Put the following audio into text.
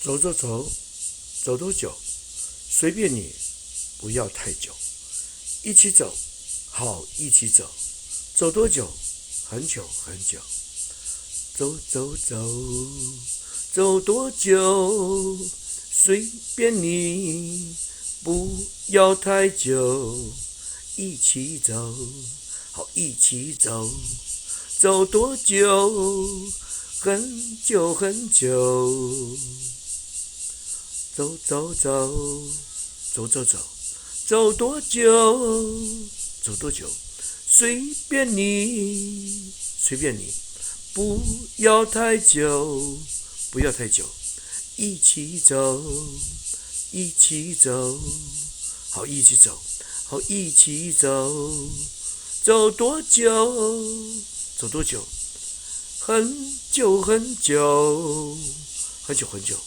走走走，走多久？隨便你，不要太久。一起走，好，一起走。走多久？很久很久。走走走，走多久？隨便你，不要太久。一起走，好，一起走。走多久？很久很久。走走走，走走走，走多久？走多久？隨便你，隨便你，不要太久，不要太久。一起走，一起走，好，一起走，好，一起走。走多久？走多久？很久很久，很久很久。